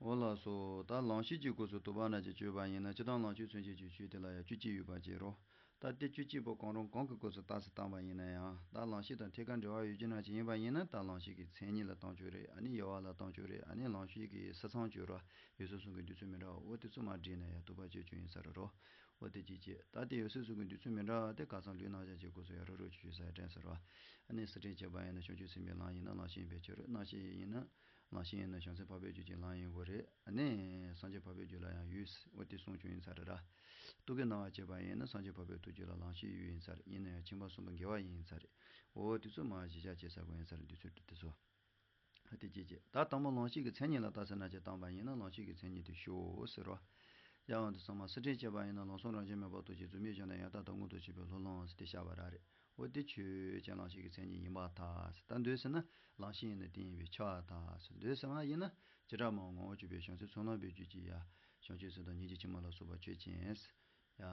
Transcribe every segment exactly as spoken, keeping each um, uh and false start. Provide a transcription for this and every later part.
འོ་ལགས་སོ། ད་ལང་གཤིས་ཀྱི་སྐབས་སུ་དུ་བ་ན་ཅིག་བཅོས་པ་ཡིན་ན། སྤྱིར་བཏང་ལང་གཤིས་མཚོན་བྱེད་ཀྱི་ཆོས་དེ་ལ་ཡང་བཅུ་གཅིག་ཡོད་པ་བྱེད་རོགས། ད་དེ་བཅུ་གཅིག་པོ་གང་རུང་གང་གི་སྐབས་སུ་རྟགས་སུ་བཏང་བ་ཡིན་ན་ཡང་། ད་ལང་གཤིས་དང་ཐད་ཀར་འབྲེལ་བ་ཡོད་རྒྱུ་ན་ཅིག་ཡིན་པ་ཡིན་ན། ད་ལང་གཤིས་ཀྱི་མཚན་ཉིད་ལ་བཏང་ཆོག་རེད། ཨ་ནི་དབྱེ་བ་ལ་བཏང་ཆོག་རེད། ཨ་ནི་ལང་གཤིས་ཀྱི་ས་མཚམས་བཅད་རོགས། འོད་གསལ་གསུམ་གྱི་འདོད་ཚུལ་མི་འདྲ་བ། འོ་དེ་ཚོ་མར་བསྒྲིགས་ན་ཡང་དུ་བ་བཅོས་ཆོག་ཡིན་ས་རེད་རོགས། འོ་དེ་གཅིག་བྱས། ད་དེ་འོད་གསལ་གསུམ་གྱི་འདོད་ཚུལ་མི་འདྲ་བ་དེ་ཁ་སང་ལུས་རྣམ་གཞག་གི་སྐབས་སུ་ཡང་རོབ་རོབ་ཅིག་ཞུས་ཚར་དྲན་ས་རེད་བ། ཨ་ནི་སེར་ཕྲེང་བྱས་པ་ཡིན་ན་བྱང་ཆུབ་སེམས་དཔའི་ལམ་ཡིན་ན་ལང་གཤིས་ཡིན་པའི་ཕྱིར་རོ། རྣམ་ཤེས་ཡིན་ན། རྣམ་ཤེས་ཡིན་ན་བྱང་སེམས་འཕགས་པའི་རྒྱུད་ཀྱི་ལམ་ཡིན་དགོས་རེད། ཨ་ནི་སངས་རྒྱས་འཕགས་པའི་རྒྱུད་ལ་ཡང་ཡོད། འོ་དེ་གསུངས་ཆོག་ཡིན་ས་རེད་ར། རྟོག་གེའི་སྣང་བ་བྱས་པ་ཡིན་ན་སངས་རྒྱས་འཕགས་པའི་ཐུགས་རྒྱུད་ལ་ལང་གཤིས་ཡོད་ཡིན་ས་རེད། ཡིན་ན་ཡང་ཁྱིམ་པ་གསུམ་པོ་འགལ་བ་ཡིན་ས་རེད། འོ་དེ་ཚོ་མར་གཞི་བཞག་བྱེད་ས་དགོས་ཡིན་ས་རེད། འདོད་ཚུལ་དེ་ཚོ། ཨ་དེ་གཅིག་བྱས། ད་དང་པོ་ལང་གཤིས་ཀྱི་མཚན་ཉིད་ལ་རྟགས་ཟེར་ན་ཅིག་བཏང་བ་ཡིན་ན། ལང་གཤིས་ཀྱི་མཚན་ཉིད་དེ་ཤོག་ཟེར་རོ། ཡང་འོ་དེ་ཚང་མ་སེར་ཕྲེང་བྱས་པ་ཡིན་ན་ལམ་གསུམ་རང་བཞིན་མེད་པར་རྟོགས་ཤིང་། རྫུན་མའི་གཞི་ནི་ཡང་དག་ལྟར་མངོན་དུ་བྱེད་པའི་བློ་སློང་ཟེར་དེ་བཤད་པ་ར་རེད། འོ་དེ་ཆོས་ཅན། ལང་གཤིས་ཀྱི་མཚན་ཉིད་ཡིན་པར་ཐལ། ད་འདོད་ཟེར་ན་ལང་གཤིས་ཡིན་ན་དེ་ཡིན་པས་ཁྱབ་པར་ཐལ། འདོད་ཟེར་བ་ཡིན་ན་བྱེ་བྲག་སྨྲ་བ་ངོ་བོ་བཅུ་པའི་བྱང་སེམས་ཚོགས་ལམ་པའི་རྒྱུད་ཀྱི་ཡ། བྱང་ཆུབ་སེམས་དང་སྙིང་རྗེ་ཕྱི་མ་ལ་སོགས་པ་ཆོས་ཅན། ཡ།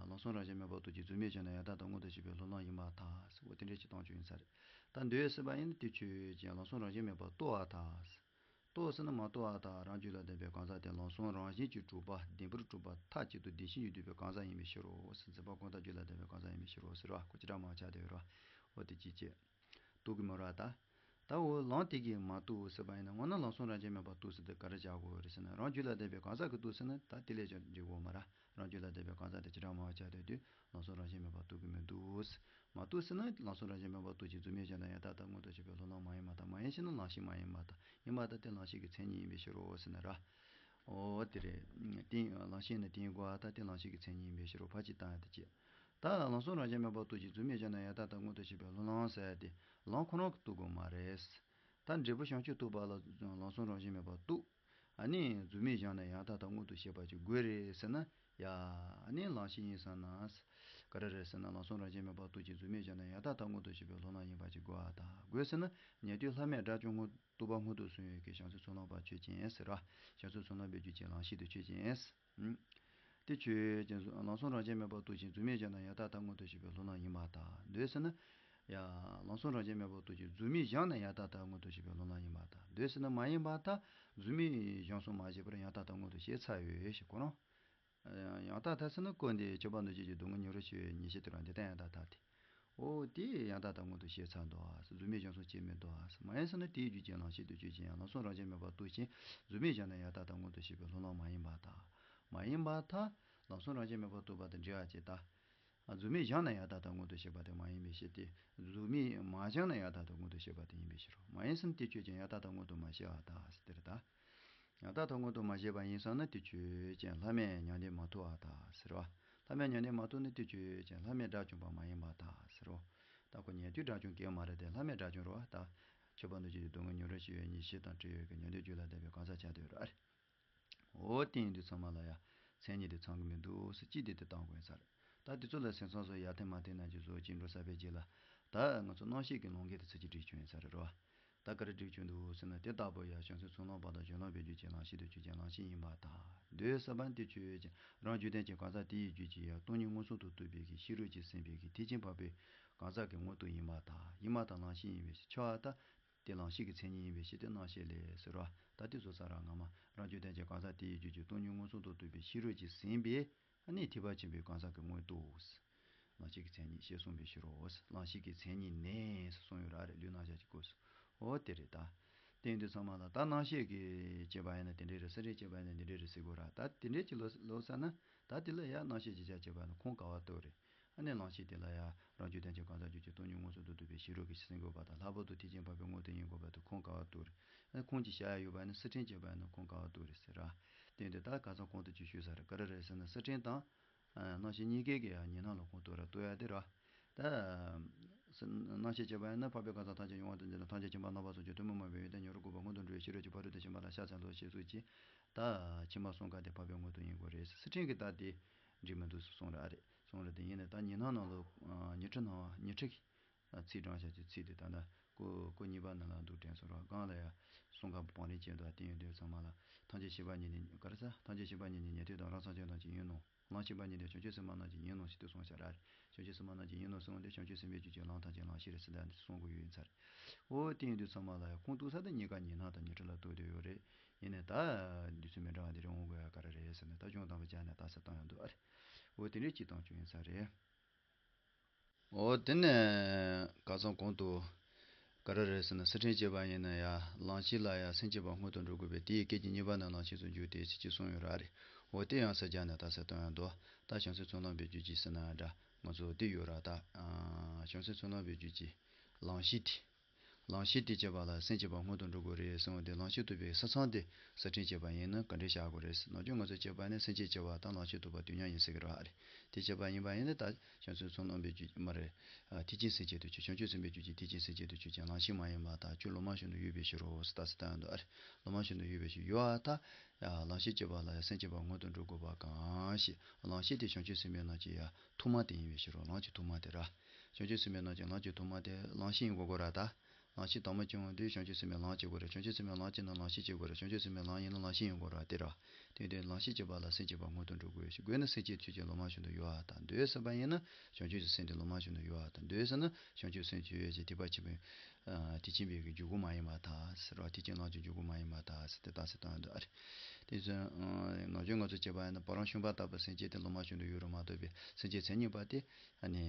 ལམ་གསུམ་རང་བཞིན་མེད་པར་རྟོགས་ཤིང་། རྫུན་མའི་གཞི་ནི་ཡང་དག་ལྟར་མངོན་དུ་བྱེད་པའི་བློ་སློང་ཡིན་པར་ཐལ། འོ་དེ་འདྲ་ཅིག་བཏང་ཆོག་ཡིན་ས་རེད། ད་འདོད་ཟེར་བ་ཡིན་ན་དེ་ཆོས་ཅན། ལམ་གསུམ་རང་བཞིན་མེད་པར་རྟོགས་པར་ཐལ། རྟོགས་ཟེར་ན་མ་རྟོགས་པར་ཐལ། རང་རྒྱུད་ལ་ལྡན་པའི་གང་ཟག་དེ་ལམ་གསུམ་རང་བཞིན་གྱིས་གྲུབ་པ། བདེན་པར་གྲུབ་པ། མཐའ་གཅིག་ཏུ་བདེན་ཞེན་ཡོད་བསྡད་པའི་གང་ཟག་ཡིན་པའི་ཕྱིར་རོ། འཛིན་པ་ཀུན་བཏགས་རྒྱུད་ལ་ལྡན་པའི་གང་ཟག་ཡིན་པའི་ཕྱིར་རོ་ཟེར་བ། ཁོ་བྱེ་བྲག་སྨྲ་བ་ཆགས་བསྡད་ཡོད་རེད་བ། འོ་དེ་གཅིག་བྱས། རྟོག་གེ་སྨྲ་བ་ད། ད་འོ་ལམ་དེ་གིས་མ་རྟོགས་ཟེར་བ་ཡིན་ན། འོ་ན་ལམ་གསུམ་རང་བཞིན་མེད་པར་རྟོགས་ཟེར་དེ་ག་རེ་བྱ་དགོས་རེད་ཟེར་ན། རང་རྒྱུད་ལ་ལྡན་པའི་གང་ཟག་གིས་རྟོགས་ཟེར་ན་ད་དེ་ལས་ཀྱང་འགྲིག་གི་མ་རེད། རང་རྒྱུད་ལ་ལྡན་པའི་གང་ཟག་དེ་བྱེ་བྲག་སྨྲ་བ་ཆགས་བསྡད་དུས་ལམ་གསུམ་རང་བཞིན་མེད་པར་རྟོགས་ཀྱི་མི་འདུག། མ་རྟོགས་ཟེར་ན་ལམ་གསུམ་རང་བཞིན་མེད་པར་རྟོགས་ཤིང་། རྫུན་མའི་གཞི་ནི་ཡང་དག་ལྟར་མངོན་དུ་བྱེད་པའི་བློ་སློང་མ་ཡིན་པར་ཐལ། མ་ཡིན་ཟེར་ན་ལང་གཤིས་མ་ཡིན་པར་ཐལ། ཡིན་པར་ཐལ་དེ་ལང་གཤིས་ཀྱི་མཚན་ཉིད་ཡིན་པའི་ཕྱིར་རོ་ཟེར་ན་ར། འོ་དེ་རེད། དེ་ལང་གཤིས་ནི་དེ་ཡིན་དགོས་པར་ཐལ། དེ་ལང་གཤིས་ཀྱི་མཚན་ཉིད་ཡིན་པའི་ཕྱིར་རོ། ཕར་ཕྱིར་བཏང་ཡ་དེ་བྱས། ད་ལམ་གསུམ་རང་བཞིན་མེད་པར་རྟོགས་ཤིང་། རྫུན་མའི་གཞི་ནི་ཡང་དག་ལྟར་མངོན་དུ་བྱེད་པའི་བློ་སློང་ཟེར་ཡ་དེ་ལམ་ཁོ་རང་གིས་རྟོགས་དགོས་མ་རེད། ད་འབྲས་བུ་བྱང་ཆུབ་རྟོགས་པ་ལ་ལམ་གསུམ་རང་བཞིན་མེད་པར་རྟོགས། ཨ་ནི་རྫུན་མའི་གཞི་ནི་ཡང་དག་ལྟར་མངོན་དུ་བྱེད་པ་ཅིག་དགོས་རེད་ཟེར་ན། ཡ། ཨ་ནི་ལང་གཤིས་ཡིན་ས་ན། ག་རེ་རེད་ཟེར་ན། ལམ་གསུམ་རང་བཞིན་མེད་པར་རྟོགས་ཤིང་། རྫུན་མའི་གཞི་ནི་ཡང་དག་ལྟར་མངོན་དུ་བྱེད་པའི་བློ་སློང་ཡིན་པ་ཅིག་དགོས་པར་ཐལ། དགོས་ཟེར་ན་ཉན་ཐོས་ལྷག་མའི་དགྲ་བཅོམ་སྔོན། རྟོགས་པ་སྔོན་དུ་སོང་ཡོད་མཁན་བྱང་སེམས་ཚོགས་ལམ་པ་ཆོས་ཅན་ཟེར་བ། བྱང་སེམས་ཚོགས་ལམ་པའི་རྒྱུད་ཀྱི་ལང་གཤིས་དེ་ཆོས་ཅན། ཨུམ། དེ་ཆོས་ཅན། ལམ་གསུམ་རང་བཞིན་མེད་པར་རྟོགས་ཤིང་། རྫུན་མའི་གཞི་ནི་ཡང་དག་ལྟར་མངོན་དུ་བྱེད་པའི་བློ་སློང་ཡིན་པར་ཐལ། འདོད་ཟེར་ན། ཡ། ལམ་གསུམ་རང་བཞིན་མེད་པར་རྟོགས་ཤིང་། རྫུན་མའི་གཞི་ནི་ཡང་དག་ལྟར་མངོན་དུ་བྱེད་པའི་བློ་སློང་ཡིན་པར་ཐལ། འདོད་ཟེར་ན་མ་ཡིན་པར་ཐལ། རྫུན་མའི་གཞི་གསུམ་མ་བྱས་པར་ཡང་དག་ལྟར་མངོན་དུ་བྱས་ཚར་ཡོད་ཞེས་ཁོ་རང་། ཡང་དག་ཐལ་ཟེར་ན་སྐབས་འདིའི་ཁྱབ་པ་འདུ་བྱེད་ཀྱི་སྡུག་བསྔལ་མྱོང་རོལ་ཆེ་བའི་ཉེར་ཞི་དེ་རང་འདི་ལྟར་ཡང་དག་ཐལ་ཏེ། འོ་དེ་ཡང་དག་ལྟར་མངོན་དུ་བྱས་ཚར་འདུག། རྫུན་མའི་གཞི་གསུམ་བྱས་མི་འདུག། མ་ཡིན་ཟེར་ན་དེའི་རྒྱུད་ཀྱི་ལང་གཤིས་དེ་ཆོས་ཅན། ཡང་ལམ་གསུམ་རང་བཞིན་མེད་པར་རྟོགས་ཤིང་། རྫུན་མའི་གཞི་ནི་ཡང་དག་ལྟར་མངོན་དུ་བྱེད་པའི་བློ་སློང་མ་ཡིན་པར་ཐལ། མ་ཡིན་པར་ཐལ། ལམ་གསུམ་རང་བཞིན་མེད་པར་རྟོགས་པ་དང་འབྲེལ་བ་བྱེད་ལྟ། རྫུན་མའི་གཞི་ནི་ཡང་དག་ལྟར་མངོན་དུ་བྱེད་པ་དེ་མ་ཡིན་པའི་ཕྱིར་ཏེ། རྫུན་མའི་མ་གཞི་ནི་ཡང་དག་ལྟར་མངོན་དུ་བྱེད་པ་དེ་ཡིན་པའི་ཕྱིར་རོ། མ་ཡིན་ཟེར་ན་དེ་ཆོས་ཅན། ཡང་དག་ལྟར་མངོན་དུ་མ་བྱས་པར་ཐལ་ཟེར་དེ་རེད་ད། ཡང་དག་ལྟར་མངོན་དུ་མ་བྱས་པ་ཡིན་ཙང་ན་དེ་ཆོས་ཅན། ལྷག་མས་མྱང་འདས་མ་ཐོབ་པར་ཐལ་ཟེར་བ། ལྷག་མས་མྱང་འདས་མ་ཐོབ་ན་དེ་ཆོས་ཅན། ལྷག་མས་དགྲ་བཅོམ་པ་མ་ཡིན་པར་ཐལ་ཟེར་རོ། ད་ཁོ་ཉན་ཐོས་དགྲ་བཅོམ་གྱི་མ་རེད་དེ། ལྷག་མས་དགྲ་བཅོམ་རེད་བ་ད། ཁྱབ་པ་འདུ་བྱེད་ཀྱི་སྡུག་བསྔལ་མྱོང་རོལ་ཆེ་བའི་ཉེར་ཞི་དང་བྲལ་ཡོད་ཀྱི་ཉན་ཐོས་རྒྱུད་ལ་ལྡན་པའི་གང་ཟག་ཆགས་བསྡད་ཡོད་རེད། འོ་དེ་ཡིན་དུས་ཚང་མ་ལ་ཡ། མཚན་ཉིད་དེ་ཚང་གི་མི་འདུག་ཟེར་གཅིག་དེ་དེ་བཏང་དགོས་ས་རེད། ད་དེ་ཚོ་ལ་སེམས་ཚང་སོགས་ཡར་འཐེན་མར་འཐེན་རྣམས་ཀྱི་བཟོ་ཅིག་འགྲོ་ས་པའི་རྗེས་ལ། ད་ང་ཚོ་རྣམ་ཤེས་ཀྱི་ལམ་ཁྱེར་དེ་ཚུར་གཅིག་སྒྲིག་བྱུང་ཡིན་ས་རེད་རོ། ད་ག་རེ་སྒྲིག་བྱུང་འདུག་ཟེར་ན། དེ་ལྟ་བུ་ཡང་བྱང་སེམས་ཚོགས་ལམ་པ་དང་སྦྱོར་ལམ་པའི་རྒྱུད་ཀྱི་ལང་གཤིས་དེ་ཆོས་ཅན། ལང་གཤིས་ཡིན་པར་ཐལ། འདོད་ཟེར་བ་དེ་ཆོས་ཅན། རང་རྒྱུད་ལྡན་གྱི་གང་ཟག་དེ་ཡི་རྒྱུད་ཀྱི་ཡང་སྟོང་ཉིད་མངོན་སུམ་དུ་རྟོགས་པའི་གི་ཤེས་རབ་ཀྱིས་ཟིན་པའི་གི་ཐེག་ཆེན་འཕགས་པའི་གང་ཟག་གི་དངོས་སྟོབས་ཡིན་པར་ཐལ། ཡིན་པར་ཐལ། ལང་གཤིས་ཡིན་པའི་ཕྱིར་ཁྱབ་པར་ཐལ། དེ་ལང་གཤིས་ཀྱི་མཚན་ཉིད་ཡིན་པའི་ཕྱིར་ཏེ། རྣམ་ཤེས་ལས་ཟེར་བ། ད་དེ་བཟོ་ས་ར་སྔ་མ་རང་རྒྱུད་ལྡན་གྱི་གང་ཟག་དེ་ཡི་རྒྱུད་ཀྱི་སྟོང་ཉིད་མངོན་སུམ་དུ་རྟོགས་པའི་ཤེས་རབ་ཀྱིས་ཟིན་པའི། ཨ་ནི་ཐེག་པ་ཆེན་པོའི་གང་ཟག་གི་དངོས་སྟོབས། ལང་གཤིས་ཀྱི་མཚན་ཉིད་ཞེས་གསུངས་པའི་ཕྱིར་རོ། ལང་གཤིས་ཀྱི་མཚན་ཉིད་ནས་གསུངས་ཡོད་ར་རེད། ལུས་རྣམ་གཞག་གི་སྐབས་སུ། འོ་དེ་རེད་ད། དེ་ཡིན་དུས་ཚང་མ་ལ་ད་རྣམ་ཤེས་ཀྱིས་བྱས་པ་ཡིན་ན་དེ་འདྲས་རེད། སེར་ཕྲེང་བྱས་པ་ཡིན་ན་དེ་འདྲས་རེད་ཟེར་དགོས་ར། ད་དེ་འདྲས་ཀྱི་ལོ་ལོ་ས་ན། ད་དེ་ལ་ཡང་རྣམ་ཤེས་ཀྱིས་བྱས་པ་ན་ཁུངས་ག་པར་གཏུགས་རེད། ཨ་ནི་ལང་གཤིས་དེ་ལ་ཡང་རང་རྒྱུད་ལྡན་གྱི་གང་ཟག་རྒྱུད་ཀྱི་སྟོང་ཉིད་མངོན་སུམ་དུ་རྟོགས་པའི་ཤེས་རབ་ཀྱིས་ཟིན་དགོས་པ་དང་། ལྷག་པར་དུ་ཐེག་ཆེན་འཕགས་པའི་དངོས་སྟོབས་ཡིན་དགོས་པ་དེ་ཁུངས་ག་པར་གཏུགས་རེད། ཨ་ནི་ཁུངས་ཀྱི་བཞག་ཡ་ཡོད་པ་ནི་སེར་ཕྲེང་བྱས་པ་ཡིན་ན་ཁུངས་ག་པར་གཏུགས་རེད་ཟེར་ར། དེ་ཡིན་དུས་ད་ཁ་སང་གོང་དུ་ཅིག་ཞུས་ས་རེད། ག་རེ་རེད་ཟེར་ན་སེར་ཕྲེང་དང་། ཨ། རྣམ་ཤེས་གཉིས་ཀའི་གི་ཡང་ཉིན་སྣང་ལ་ཁུངས་གཏུགས་ར་གཏུགས་ཡ་དེ་ར། ད། རྣམ་ཤེས་བྱས་པ་ཡིན་ན་འཕགས་པའི་གང་ཟག་ཐམས་ཅད་ཡོངས་བསྡུས་འདི་ལ་ཐམས་ཅད་མཁྱེན་པ་རྣམ་པ་གསུམ་གྱི་གཏི་མུག་མ་བུ་ཡོན་ཏན་ཉོན་རང་ལྐུགས་པ་སྔོན་དུ་འགྲོ་བའི་ཤེས་རབ་ཀྱི་ཕ་རོལ་ཏུ་ཕྱིན་པ་ལ་ཕྱག་འཚལ་ལོ་ཞེས་གསུངས་ཀྱི། ད་ཕྱི་མ་གསུམ་ཀ་དེ་འཕགས་པའི་དངོས་སྟོབས་ཡིན་དགོས་རེད། སེར་ཕྲེང་གི་ད་དེ་འགྲིག་མི་འདུག་གསུངས་ར་རེད། གསུངས་ར་དེ་ཡིན་ནའི་ད་ཉིན་སྣང་ནང་ལོ། ཉི་ཁྲི་ནང་ཉི་ཁྲི་གི་ཚིག་བགྲང་བྱ་ཀྱི་ཚིག་དེ་ད་ལྟ་སྐུ་སྐུ་གཉིས་པ་ནང་ལ་འདུག་དྲན་སོང་ར། སྒང་ལ་ཡ་གསུམ་ཀ་བང་རིམ་བྱས་འདུག་དེ་ཡིན་དུས་ཚང་མ་ལ་ ཐམས་ཅད་ཤེས་པ་ཉིད་ནི་ག་རེ་ཟེར། ཐམས་ཅད་ཤེས་པ་ཉིད་ནི་ཉན་ཐོས་དང་། རང་སངས་རྒྱས་རྣམས་ཀྱི་ཡིན་ནོ། ལམ་ཤེས་པ་ཉིད་ནི་བྱང་ཆུབ་སེམས་དཔའ་རྣམས་ཀྱི་ཡིན་ནོ་ཞེས་དེ་གསུངས་བཞག་ར། བྱང་ཆུབ་སེམས་དཔའ་རྣམས་ཀྱི་ཡིན་ནོ་གསུངས་ཏེ། བྱང་ཆུབ་སེམས་དཔའི་རྒྱུད་ཀྱི་ལམ་ཐམས་ཅད་ལམ་ཤེས་རེད་ཟེར་ད་འདི་གསུང་དགོས་ཡོད་ཡིན་ཚར། འོ་དེ་ཡིན་དུས་ཚང་མ་ལ་ཡང་ཁུངས་གཏུགས་ས་དེ་གཉིས་ཀ་ཉི་སྣང་དང་ཉི་ཁྲི་ལ་གཏུགས་བསྡད་ཡོད་རེད། ཡིན་ནའི་ད་འདི་ཚོ་མི་འདྲ་བ་འདི་རེད། འོང་དགོས་ཡ་ག་རེ་རེད་ཟེར་ནས་ད་གཞུང་དང་པོ་སྦྱར་ནས་རྟགས་གསལ་བཏང་ཡོང་འདུག་ཨ་རེ། འོ་དེ་འདྲས་ཅིག་བཏང་བཅུག་ཡིན་ས་རེད། འོ་དེ་ནས་ཁ་སང་གོང་དུ་ག་རེ་རེད་ཟེར་ན། སེམས་ཅན་བསྐྱེད་པ་ཡིན་ན་ཡང་ལམ་ཤེས་ལ་ཡང་སེམས་བསྐྱེད་པ་སྔོན་དུ་འགྲོ་དགོས་པས། དེའི་སྐད་ཅིག་གཉིས་པ་ནི་ལམ་ཤེས་སུ་འགྱུར་ཏེ་ཟེར་གྱི་གསུངས་ཡོད་ར་རེད། འོ་དེ་ཡང་ས་སྦྱར་ནས་རྟགས་གསལ་བཏང་ཡོང་འདུག་ད་བྱང་སེམས་ཚོགས་རྣམ་པའི་རྒྱུད་ཀྱི་ཟེར་ན་འདྲ། ང་ཚོ་འདི་ཡོད་ར་ད། བྱང་སེམས་ཚོགས་རྣམ་པའི་རྒྱུད་ཀྱི་ལམ་ཤེས་དེ། ལམ་ཤེས་དེ་བསྐྱེད་པ་ལ་སེམས་བསྐྱེད་པ་སྔོན་དུ་འགྲོ་དགོས་རེད་གསུངས་ཏེ། ལམ་ཤེས་ཐོབ་པའི་ས་མཚམས་དེ་སེམས་ཅན་བསྐྱེད་པ་ཡིན་ན་ག་འདྲས་བཞག་དགོས་རེད། ནམ་རྒྱུན་ང་ཚོ་བསྐྱེད་པ་ནི་སེམས་བསྐྱེད་བྱེད་པ་དང་ལམ་ཤེས་ཐོབ་པ་དུས་མཉམ་ཡིན་ཟེར་གི་རེད་བ་རེད། དེ་བསྐྱེད་པ་ཡིན་པ་ཡིན་ན་ད་བྱང་སེམས་ཚོགས་རྣམ་པའི་རྒྱུད་མ་རེད། ཐེག་ཆེན་སེམས་བསྐྱེད་དུ་གྱུར། བྱང་ཆུབ་སེམས་དཔའི་རྒྱུད་ཀྱི་ཐེག་ཆེན་སེམས་བསྐྱེད་དུ་གྱུར་ཅིང་། ལམ་ཤེས་མ་ཡིན་པར་ཐལ། ཁྱོད་སློབ་མ་བཞིན་དུ་ཡོད་པའི་ཕྱིར་རོ་ཟེར་རྟགས་གསལ་བཏང་ཡོང་འདུག་ཨ་རེ། སློབ་མ་བཞིན་དུ་ཡོད་པའི་ཕྱིར། ཡོད་པར་ཐལ། ལམ་ཤེས་བསྐྱེད་པ་ལ་ཡང་སེམས་བསྐྱེད་པ་སྔོན་དུ་འགྲོ་དགོས་པ་གང་ཞིག་ལམ་ཤེས་དེ་བྱང་ཆུབ་སེམས་དཔའི་རྣམས་ཀྱི་ཡང་ཐོག་མ་དེ་ཡིན་པའི་ཕྱིར་རོ། ལམ་གྱི་ཐོག་མ་དེ་ར། བྱང་ཆུབ་སེམས་དཔའི་རྣམས་ཀྱི་ལམ་གྱི་ཐོག་མ་དེ་ལམ་ཤེས་ཡིན་དགོས་དགོས་ར་ད། ལམ་ཤེས་དང་པོ་སྐྱེ་བ་དེ་བྱང་ཆུབ་སེམས་དཔའི་ལམ་སྐྱེ་དགོས་ར། བྱང་ཆུབ་སེམས་དཔའི་ལམ་སྐྱེས་ན་ལམ་ཤེས་སྐྱེ་དགོས་ར། བྱང་ཆུབ་སེམས་དཔའི་ལམ་ཡིན་ན་ལམ་ཤེས་ཡིན་དགོས་ར་དེ་ར། དེ་དེ་ལམ་ཤེས་བསྐྱེད་པ་ལ་སེམས་བསྐྱེད་པ་སྔོན་དུ་འགྲོ་དགོས་ཞེས། དགོས་ན་སེམས་བསྐྱེད་ཚུལ་གྱིས་སློབ་མ་བཞིན་དུ་ཡོད་པར་ཐལ། འདོད་ཟེར་བ་ཡིན་ན་བྱང་ཆུབ་ཀྱི་སེམས་དེ་སློབ་མ་བཞིན་དུ་ཡོད་པར་ཐལ། འདོད་ཟེར་ན་བྱང་ཆུབ་སེམས་ཆོས་ཀྱི་ཐེག་པ་ཆེན་པོའི་ཐེག་ཆེན་པའི་གི་འཇུག་སྒོ་མ་ཡིན་པར་ཐལ་ཟེར་བ། ཐེག་ཆེན་ལམ་གྱི་འཇུག་སྒོ་མ་ཡིན་པར་ཐལ་ཟེར་ཏེ་རྟགས་གསལ་བཏང་ཡོང་འདུག་ཨ་རེ། དེ་ཚོ་ནམ་རྒྱུན་ང་ཚོ་བྱེད་པ་ཡིན་ན་བུ་རམ་ཤུན་པ་ལྟ་བུ་སེམས་བསྐྱེད་དེ་སློབ་མ་བཞིན་དུ་ཡོད་རུང་མ་གཏོགས་པའི་སེམས་བསྐྱེད་མཚན་ཉིད་པ་དེ་ཨ་ནི་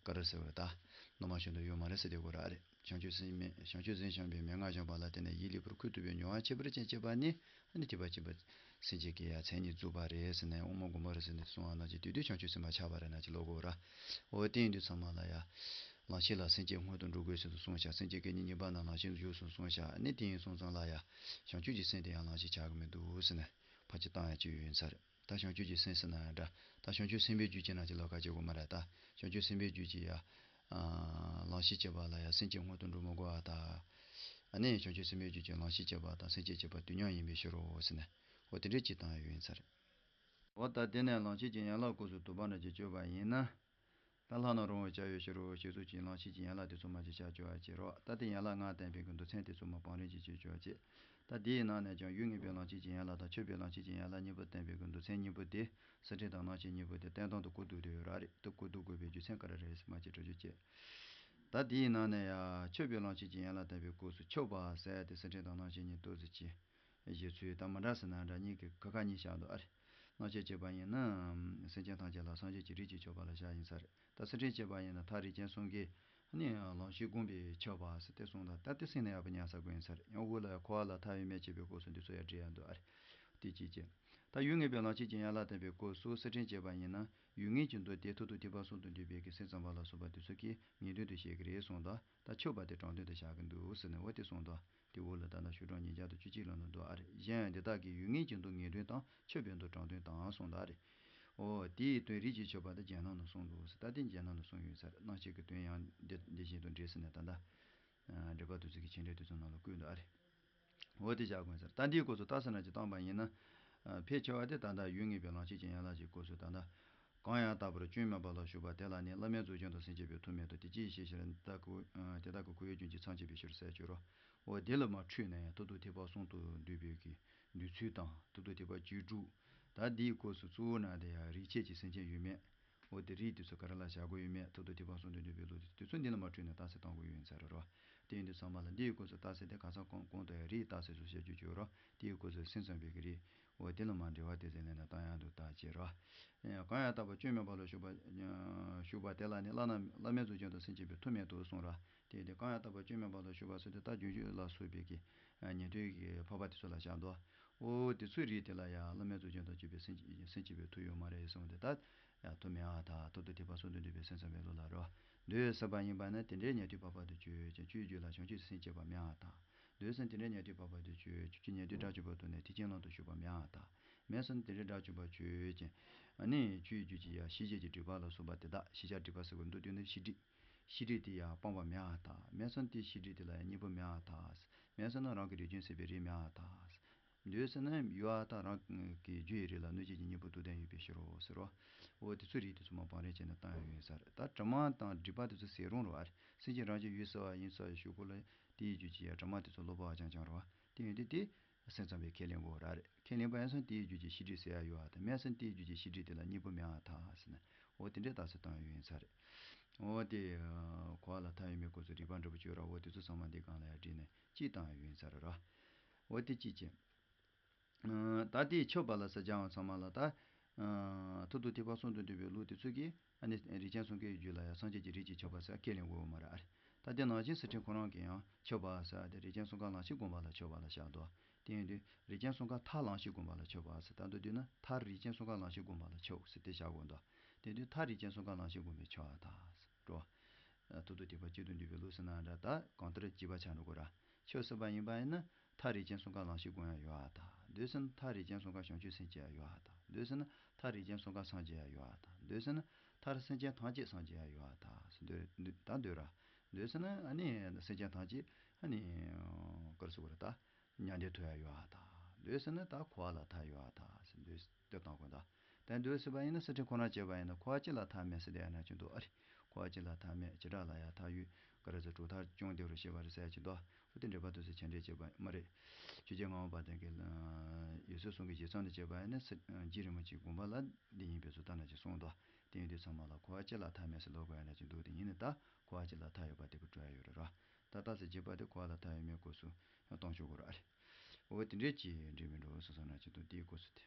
ག་རེ་ཟེར་བ་རེད་ད། སློབ་མ་བཞིན་དུ་ཡོད་མ་རེད་ཟེར་དེ་དགོས་ར་རེད། བྱང་ཆུབ་སེམས་མེད་བྱང་ཆུབ་སེམས་བྱམས་པའི་མན་ངག་བྱམས་པ་ལ་བརྟེན་ནས་ཡིད་ལེགས་པར་འཁུར་ཐུབ་པའི་མྱོང་བ་ཁྱད་པར་ཅན་སྐྱེས་པ་ནི་ཨ་ནི་ཐེག་པ་ཆེན་པོའི་སེམས་བསྐྱེད་ཀྱི་ཡང་མཚན་ཉིད་རྫོགས་པ་རེད་ཟེར་ནས་དབུ་མ་དགོངས་པ་རེད་ཟེར་ནས་གསུང་བ་ནང་བཞིན་དེ་དུས་བྱང་ཆུབ་སེམས་དཔའ་ཆགས་པ་རེད་ན་ཅི་ལོ་དགོས་ར། འོ་དེ་ཡིན་དུས་ཚང་མ་ལ་ཡང་ལམ་ཤེས་ལ་སེམས་བསྐྱེད་སྔོན་དུ་འགྲོ་དགོས་ཟེར་དུ་གསུངས་བཞག་སེམས་བསྐྱེད་སྐད་ཅིག་གཉིས་པ་ན་ལམ་ཤེས་སུ་འཇུག་གསུངས་གསུངས་བཞག་ཨ་ནི་དེ་ཡིན་སོང་ཙང་ལ་ཡང་བྱང་ཆུབ་ཀྱི་སེམས་དེ་ཡང་ལམ་ཤེས་ཆགས་ཀྱི་མི་འདུག་ཟེར་ནས་ཕར་ཅིག་བཏང་ཡ་ཅིག་ཡོད་ཡིན་ས་རེད། ད་བྱང་ཆུབ་ཀྱི་སེམས་ཟེར་ན་ཡང་འདྲ། ད་བྱང་ཆུབ་སེམས་དཔའི་རྒྱུད་ཅེས་ན་ཅི་ལོ་ག་ཅེས་དགོས་མ་རེད་ད། བྱང་ཆུབ་སེམས་དཔའི་རྒྱུད་ཀྱི་ཡ། ལམ་ཤེས་བྱེད་པ་ལ་ཡང་སེམས་བསྐྱེད་སྔོན་དུ་འགྲོ་མི་དགོས་པ་དང་། ཨ་ནི་བྱང་ཆུབ་སེམས་དཔའི་རྒྱུད་ཀྱི་ལམ་ཤེས་བྱེད་པ་དང་སེམས་བསྐྱེད་བྱེད་པ་དུས་མཉམ་ཡིན་པའི་ཕྱིར་རོ་ཟེར་ནས། འོ་དེ་འདྲའི་ཅིག་བཏང་ཡ་ཡོད་ཡིན་ས་རེད། འོ་ད་དེ་ནས་ལམ་ཤེས་ཀྱི་ཡན་ལག་སྐོར་སུ་དུ་བ་འདྲ་ཅིག་བཅོས་པ་ཡིན་ན། ད་ལྷག་ན་རིང་བར་བྱ་བའི་ཕྱིར་རོ་ཞེས་སོགས་ཀྱི་ལམ་ཤེས་ཀྱི་ཡན་ལག་དེ་ཚོ་མ་ཅིག་བྱ་བཅོས་པ་བྱེད་རོགས། ད་དེ་ཡན་ལག་ལྔ་བསྟན་པའི་གི་མདོ་ཚན་དེ་ཚོ་མ་བང་རིམ་གྱིས་བྱེད་བཅོས་བྱེད། ད་དེའི་ནང་ནས་ཀྱང་ཡུལ་ངེས་པའི་ལམ་ཤེས་ཀྱི་ཡན་ལག་དང་ཆོས་པའི་ལམ་ཤེས་ཀྱི་ཡན་ལག་གཉིས་པོ་བསྟན་པའི་གི་མདོ་ཚན་གཉིས་པོ་དེ་སེམས་ཁྲིད་དང་རྣམ་བཤད་གཉིས་པོ་དེ་བསྟན་སྟངས་དེ་གོ་བསྡུར་དུ་ཡོད་ར་རེད། དེ་གོ་བསྡུར་དགོས་པའི་རྒྱུ་མཚན་ག་རེ་རེད་ཟེར་མ་ཅིག་འགྲེལ་བརྗོད་བྱེད། ད་དེའི་ནང་ནས་ཡང་ཆོས་པའི་ལམ་ཤེས་ཀྱི་ཡན་ལག་བསྟན་པའི་སྐབས་སུ་ཆོས་པ་ཟེར་ཡ་དེ་སེམས་ཁྲིད་དང་རྣམ་བཤད་གཉིས་ཏོག་ཙམ་གྱིས། བཞེད་ཚུལ་དང་མི་འདྲ་ཟེར་ན་འདྲ། གཉིས་ཀྱི་ཁ་ཁ་གཉིས་བཞག་འདུག་ཨ་རེ། རྣམ་བཤད་བྱས་པ་ཡིན་ན། སེམས་ཅན་ཐམས་ཅད་ལ་སངས་རྒྱས་ཀྱི་རིགས་ཀྱི་མཆོད་པ་ལ་བཞག་ཡིན་ས་རེད། ད་སེམས་ཁྲིད་བྱས་པ་ཡིན་ན་ཐག་རིས་ཆེན་གསུམ་གྱི་ནི་ལམ་ཤེས་བསྒོམ་པའི་མཆོད་པ་ཟེར་ཏེ་གསུངས་དང་། ད་དེ་སེམས་ནས་ཡག་པོ་ཉར་ས་དགོས་ཡིན་ས་རེད། ཡང་འོག་ལ་ཡང་འཁོར་བ་ལ་ཐར་པའི་སྨན་བྱེད་པའི་སྐབས་སུ་འདི་ཚོ་ཡང་འབྲི་ཡ་འདུག་ཨ་རེ། དེ་གཅིག་བྱས། ད་ཡུལ་ངེས་པའི་ལམ་ཤེས་ཀྱི་ཡན་ལག་བསྟན་པའི་སྐབས་སུ་སེམས་ཁྲིད་བྱས་པ་ཡིན་ན་ཡུལ་ངེས་ཀྱི་མདོ་སྡེ་མཐར་ཐུག་ཐེག་པ་གསུམ་དུ་འདུས་པའི་གི་སེམས་ཙམ་པ་ལ་སོགས་པ་འདི་ཚོ་གི་ངེས་དོན་དུ་བཤད་ཀྱི་རེད་གསུངས་དང་། ད་ཆོས་པ་དེ་དྲང་དོན་དུ་བཞག་གི་འདུག་ཟེར་ནས་འོ་དེ་གསུངས་དང་། དེ་འོག་ལ་ད་ལྟ་ཤོག་གྲངས་ཉིས་བརྒྱ་དང་བཅུ་གཅིག་ལ་ནི་འདུག་ཨ་རེ། གཞན་ཡང་འདི་དག་གིས་ཡུལ་ངེས་ཀྱི་མདོ་ངེས་དོན་དང་ཆོས་པའི་མདོ་དྲང་དོན་དང་གསུངས་དང་ཨ་རེ། འོ་དེའི་དོན་རིགས་ཀྱི་མཆོད་པ་དེ་རྒྱན་སྣང་ནས་གསུངས་འདུག་ཟེར། ད་དེ་རྒྱན་སྣང་ནས་གསུངས་ཡོད་ས་རེད། རྣམ་བཤད་ཀྱི་དོན་ཡང་འདི་འདི་བཞིན་དུ་འགྲེལ་ཟེར་ནས་ད་ལྟ་འགྲེལ་པ་དེ་ཚོ་གི་མཆན་འགྲེལ་དེ་ཚོ་ནང་ལ་བཀོད་འདུག་ཨ་རེ། འོ་དེ་བཞག་དགོས་ས་རེད། ད་འདིའི་སྐོར་སུ་རྟགས་གསལ་རྣམས་ཀྱིས་བསྟན་པ་ཡིན་ན། ཕལ་ཆེ་བ་དེ་ད་ལྟ་ཡུལ་ངེས་པའི་ལམ་ཤེས་ཀྱི་ཡན་ལག་གི་སྐོར་སུ་ད་ལྟ། གང་ཡང་དག་པར་སྐྱོན་མེད་པ་ལ་ཞུགས་པ་དེ་ལ་ནི་བླ་མེད་རྫོགས་བྱང་དང་སེམས་བསྐྱེད་པའི་མཐུ་མེད་དོ། དེ་ཅིའི་ཕྱིར་ཞེ་ན། དེ་དག་གི་དེ་དག་གི་ཁོ་བོའི་རྒྱུན་གྱི་མཚམས་བཅད་པའི་ཕྱིར་ཟེར་བརྗོད་རོ། འོ་དེ་ལ་མ་འཁྲུལ་ན་ཡང་མཐར་ཐུག་ཐེག་པ་གསུམ་དུ་འདུས་པའི་གི་འདུས་ཚུལ་དང་མཐར་ཐུག་ཐེག་པ་བཅུ་དྲུག་ད་འདིའི་སྐོར་སུ་གཙོ་བོ་ན་དེ་ཡང་རིགས་ཆད་ཀྱི་སེམས་ཅན་ཡོད་མེད། འོ་དེ་རིགས་དེ་ཚོ་ག་རེ་ལ་བཞག་དགོས་ཡོད་མེད། མཐར་ཐུག་ཐེག་པ་གསུམ་དུ་འདུས་པའི་ལུགས་དེ་ཚོ་འདི་ལ་མ་འཁྲུལ་ན་རྟགས་གསལ་གཏང་དགོས་ཡོད་ཡིན་ས་རེད་རོ། དེ་ཡིན་དུས་ཚང་མ་ལ་འདིའི་སྐོར་སུ་རྟགས་གསལ་དེ་གང་ཟག་གང་གང་དུ་ཡང་རིགས་རྟགས་གསལ་སུ་བཤད་རྒྱུ་བརྗོད་རོ། དེའི་སྐོར་སུ་སེམས་ཙམ་པའི་གི་རིགས། འོ་དེ་ལ་མ་འབྲེལ་བ་དེ་ཚོ་ལེན་ན་བཏང་ཡང་འདུག་ད་ཅེས་རོ། གང་ཡང་དག་པར་སྐྱོན་མེད་པ་ལ་ཞུགས་པ། ཞུགས་པ་དེ་ལ་ནི་བླ་ན་བླ་མེད་རྫོགས་བྱང་དང་སེམས་བསྐྱེད་པའི་མཐུ་མེད་དོ་གསུངས་ར། དེ་དེ་གང་ཡང་དག་པར་སྐྱོན་མེད་པ་ལ་ཞུགས་པ་ཟེར་དུས་ད་རྒྱུན་ཞུགས་ལ་སོགས་པའི་གི་ཉན་ཐོས་ཀྱི་འཕགས་པ་དེ་ཚོ་ལ་བཞག་འདུག་འོ་དེ་ཚོའི་རིགས་དེ་ལ་ཡང་བླ་མེད་རྫོགས་བྱང་དང་བཅས་པའི་སེམས་སེམས་བསྐྱེད་པའི་མཐུ་ཡོད་མ་རེད་གསུངས་ཏེ། ད་ཡང་མཐུ་མེད་པར་ཐལ། མཐར་ཐུག་ཐེག་པ་གསུམ་དུ་འདུས་པའི་སེམས་ཙམ་པའི་ལུགས་ལ་རོ། འདོད་ཟེར་བ་ཡིན་པ་ན་དེ་འདྲའི་ཉན་ཐོས་འཕགས་པ་དེ་ཁྱོད་ཀྱང་ཁྱོད་རྒྱུད་ལ་བྱང་ཆུབ་སེམས་བསྐྱེད་པ་མེད་པར་ཐལ། འདོད་ཟེར་དེ་འདྲའི་ཉན་ཐོས་འཕགས་པ་དེ་ཁྱོད་ཁྱོད་ཀྱི་ཉན་ཐོས་དགྲ་བཅོམ་པ་དེ་ནི་ཐེག་ཆེན་ལམ་དུ་ཞུགས་པ་མེད་པར་ཐལ། མེད་ཟེར་ན་དེ་འདྲའི་དགྲ་བཅོམ་པ་ཁྱོད་ཀྱང་ཨ་ནི་ཁྱོད་རྒྱུད་ཀྱི་ཡང་ཤེས་བྱའི་སྒྲིབ་པ་ལ་སོགས་པ་དེ་དག་ཤེས་བྱ་སྒྲིབ་པ་ཟེར་བའི་མདོ་དོན་ནི་ཤེས་སྒྲིབ། ཤེས་སྒྲིབ་དེ་ཡང་སྤངས་པ་མེད་པར་ཐལ། མེད་ཟེར་ན་དེ་ཤེས་སྒྲིབ་དེ་ལ་ཡང་གཉེན་པོ་མེད་པར་ཐལ། མེད་ཟེར་ན་རང་གི་རིགས་རྒྱུན་ཟད་པའི་རིགས་མེད་པར་ཐལ། འདོད་ཟེར་ན་ཡོད་པར་ཐལ། རང་གི་རྒྱུ་ཡི་རིགས་ལ་གནོད་བྱེད་ཀྱི་གཉེན་པོ་དུ་ལྡན་ཡོད་པའི་ཕྱིར་རོ་ཟེར་རོ། འོ་དེ་ཚོའི་རིགས་དེ་ཚོ་མ་བང་རིམ་བྱས་ནས་བཏང་ཡོང་ཡོད་ས་རེད། ད་དྲི་མ་དང་སྒྲིབ་པ་དེ་ཚོ་ཟད་རུང་རོ། ཨ་རེ། སེམས་ཅན་རང་བཞིན་ཡུལ་གསལ་བ་ཡིན་ས་ཞུ་གོ་ལ་དེའི་རྒྱུད་ཀྱི་ཡང་དྲི་མ་དེ་ཚོ་ལོག་པ་བ་ཅང་ཅང་རོ། དེ་ཡོད་དུས་དེ། སེམས་ཙམ་པས་ཁས་ལེན་དགོས་ར་རེད། ཁས་ལེན་པ་ཡིན་ཙང་དེའི་རྒྱུད་ཀྱི་ཤེས་སྒྲིབ་སེལ་ཡ་ཡོད་ཨ་ད། མེད་ཙང་དེའི་རྒྱུད་ཀྱི་ཤེས་སྒྲིབ་དེ་ལ་གཉིས་པོ་མེད་ཨ་ད་ཟེར་ནས། འོ་དེ་འདྲའི་རྟགས་སུ་བཏང་ཡ་ཡོད་ཡིན་ས་རེད། འོ་དེ་འཁོར་བ་ལ་མཐའ་ཡས་མའི་སྐབས་སུ་རིགས་པ་འདྲ་པོ་བཅུ་ར། འོ་དེ་ཚོ་ཚང་མ་འདི་སྒང་ལ་ཡ་བསྒྲིལ་ནས་གཅིག་བཏང་ཡ་ཡོད་ཡིན་ས་རེད་ར། འོ་དེ་གཅིག་བྱས། ད་དེའི་ཁྱབ་པ་ལ་ཟེར་རྒྱ་བ་ཚང་མ་ལ་ད། ཐོག་ཏུ་ཐེག་པ་གསུམ་དུ་འདུས་པའི་ལུགས་དེ་ཚོ་གིས་ཨ་ནི་རིགས་ཅན་གསུམ་ཀའི་རྒྱུད་ལ་ཡང་སངས་རྒྱས་ཀྱི་རིགས་ཀྱིས་ཁྱབ་པ་ཟེར་ཁས་ལེན་དགོས་མ་རེད་ཨ་རེད། ད་དེ་ནང་བཞིན་སེམས་ཅན་ཁོ་རང་གིས་ཡང་ཁྱབ་པ་ཟེར་དེ་རིགས་ཅན་གསུམ་ཀ་ལང་གཤིས་བསྒོམ་པ་ལ་ཁྱབ་པ་ལ་བཞག་འདུག་དེ་ཡིན་དུས་རིགས་ཅན་གསུམ་ཀ་མཐར་ལང་གཤིས་བསྒོམ་པ་ལ་ཁྱབ་པ་ཟེར། ད་མདོར་བསྡུས་ན་མཐར་རིགས་ཅན་གསུམ་ཀ་ལང་གཤིས་བསྒོམ་པ་ལ་ཁྱབ་ཟེར་དེ་བཞག་དགོས་འདུག་དེ་དུས་མཐར་རིགས་ཅན་གསུམ་ཀ་ལང་གཤིས་བསྒོམ་པས་ཁྱབ་པ་དང་འགྲོ། ཐོག་ཏུ་ཐེག་པ་གཅིག་ཏུ་འདུས་པའི་ལུགས་ཟེར་ན་འདྲ། ད་གང་ལྟར་བྱིས་པ་ཆགས་འགྲོ་དགོས་ར། ཆོས་ཟེར་བ་ཡིན་པ་ཡིན་ན་མཐར་རིགས་ཅན་གསུམ་ཀ་ལང་གཤིས་བསྒོམ་ཡ་ཡོད་ཨ་ད། འདོད་ཟེར་ན་མཐར་རིགས་ཅན་གསུམ་ཀ་བྱང་ཆུབ་སེམས་སྐྱེ་ཡ་ཡོད་ཨ་ད། འདོད་ཟེར་ན་མཐར་རིགས་ཅན་གསུམ་ཀ་སངས་རྒྱས་ཡ་ཡོད་ཨ་ད། འདོད་ཟེར་ན་མཐར་སེམས་ཅན་ཐམས་ཅད་སངས་རྒྱས་ཡ་ཡོད་ཨ་ད། འདོད་འདོད་ད་འདོད་ར། འདོད་ཟེར་ན་ཨ་ནི་སེམས་ཅན་ཐམས་ཅད་ཨ་ནི་ག་རེ་ཟེར་དགོས་ར་ད། མྱང་འདས་ཐོབ་ཡ་ཡོད་ཨ་ད། འདོད་ཟེར་ན་ད་འཁོར་བ་ལ་མཐའ་ཡོད་ཨ་ད་ཟེར་འདོད་ཟེར་དེ་བཏང་དགོས་ད། ད་འདོད་ཟེར་བ་ཡིན་ན་སེམས་ཅན་ཁོ་རང་བྱས་པ་ཡིན་ན་འཁོར་བ་གཅིག་ལ་མཐའ་མེད་ཟེར་དེ་ཡ་ན་ཅི་འདུག་ཨ་རེད། འཁོར་བ་གཅིག་ལ་མཐའ་མེད་བྱེ་བྲག་ལ་ཡ་མཐའ་ཡོད། ག་རེ་ཟེར་གྲུབ་མཐའ་ཅུང་བདེ་རུ་ཤེས་པ་རེད་ཟེར་ཡ་ཅི་འདུག་འོ་དེ་འགྲེལ་པ་དུ་ཟེར་ཆེ་འདྲེས་བྱས་པ་མ་རེད། ཆོས་རྗེ་ངག་དབང་དཔལ་ལྡན་གྱི་ཡུལ་སྲོལ་གསུམ་གྱི་རྗེས་ཚང་དུ་བྱས་པ་ཡིན་ན་ས་རྗེ་རིན་པོ་ཆེའི་དགོངས་པ་ལ་འདི་ཡིན་པའི་བཟོ་ལྟ་ན་ཅི་གསུངས་འདུག་དེ་ཡིན་དུས་ཚང་མ་ལ་འཁོར་བ་གཅིག་ལ་མཐའ་མེད་ཟེར་ལབ་དགོས་ཡ་ན་ཅི་འདུག་དེ་ཡིན་ནི་ད་འཁོར་བ་གཅིག་ལ་མཐའ་ཡོད་པ་དེ་གི་སྤྲོ་ཡ་ཡོད་རེད་ར། ད་ལྟ་ཟེར་བྱེད་པ་དེ་འཁོར་བ་ལ་མཐའ་ཡོད་མེད་སྐབས་སུ་ཡང་གཏོང་ཆོག་གོ་ར་ཨ་རེད། འོ་དེ་འདྲས་ཀྱི་འགྲིག་མི་འགྲོ་བསམ་སོང་ན་ཅི་འདུག་དེའི་སྐབས་སུ་དེ།